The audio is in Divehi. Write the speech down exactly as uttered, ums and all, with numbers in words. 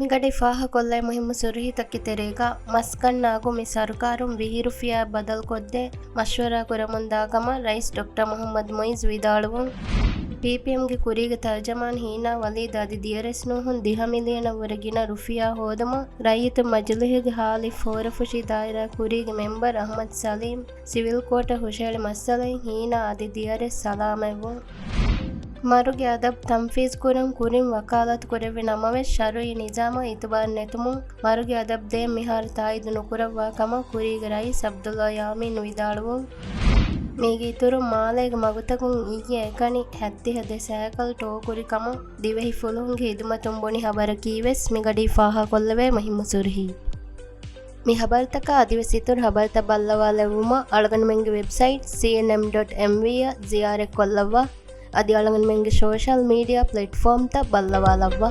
މިގަޑި ފާހަކޮށްލައި މުހިއްމު ސުރުހީތަކެއް ތެރޭގަ، މަސްގަންނާގު މި ސަރުކާރުން ވިހި ރުފިޔާ ބަދަލުކޮށްދޭ މަޝްވަރާ ކުރަމުންދާ ކަމަށް ރައީސް ޑޮކްޓަރ މުހައްމަދު މުއިއްޒު ވިދާޅުވުން. ޕީޕީއެމްގެ ކުރީގެ ތަރްޖަމާން ހީނާ ވަލީދު އަދި ދިޔަރެސް ނޫހުން ދިހަ މިލިއަނަށްވުރެ ގިނަ ރުފިޔާ ހޯދުމަށް ރައްޔިތު މަޖިލިހުގެ ހާލީ ފޯރަފުށީ ދާއިރާ ކުރީގެ މެމްބަރު އަޙްމަދު ސަލީމް ސިވިލް ކޯޓަށް ހުށަހެޅި މައްސަލައިން ހީނާ އަދި ދިޔަރެސް ސަލާމަތްވުން. މަރުގެ އަދަބު ތަންފީޒު ކުރުން ކުރިން ވަކާލަތު ކުރެއްވި ނަމަވެސް، ޝަރުއީ ނިޒާމަށް އިތުބާރު ނެތުމުން، މަރުގެ އަދަބު ދޭން މިހާރު ތާއީދު ނުކުރައްވާ ކަމަށް ކުރީގެ ރައީސް ޢަބްދުﷲ ޔާމީން ވިދާޅުވުން. މީގެ އިތުރުން، މާލޭގެ މަގުތަކުން އިއްޔެ އެކަނި ހައްދިހަ ދެ ސައިކަލް ޓޯ ކުރި ކަމަށް ދިވެހި ފުލުހުންގެ ހިދުމަތުން ބުނި ހަބަރަކީވެސް މިގަޑީ ފާހަގަކޮށްލެވޭ މުހިއްމު ސުރުހީ. މި ހަބަރުތަކާ އަދިވެސް އިތުރު ހަބަރުތައް ބައްލަވާލެއްވުމަށް އަޅުގަނޑުމެންގެ ވެބްސައިޓް ސީއެންއެމް ޑޮޓް އެމްވީ އަށް ޒިޔާރަތްކޮށްލައްވާ. އަދި އަޅުގަނޑުމެންގެ ސޯޝަލް މީޑިއާ ޕްލެޓްފޯމްތައް ބައްލަވާލައްވާ.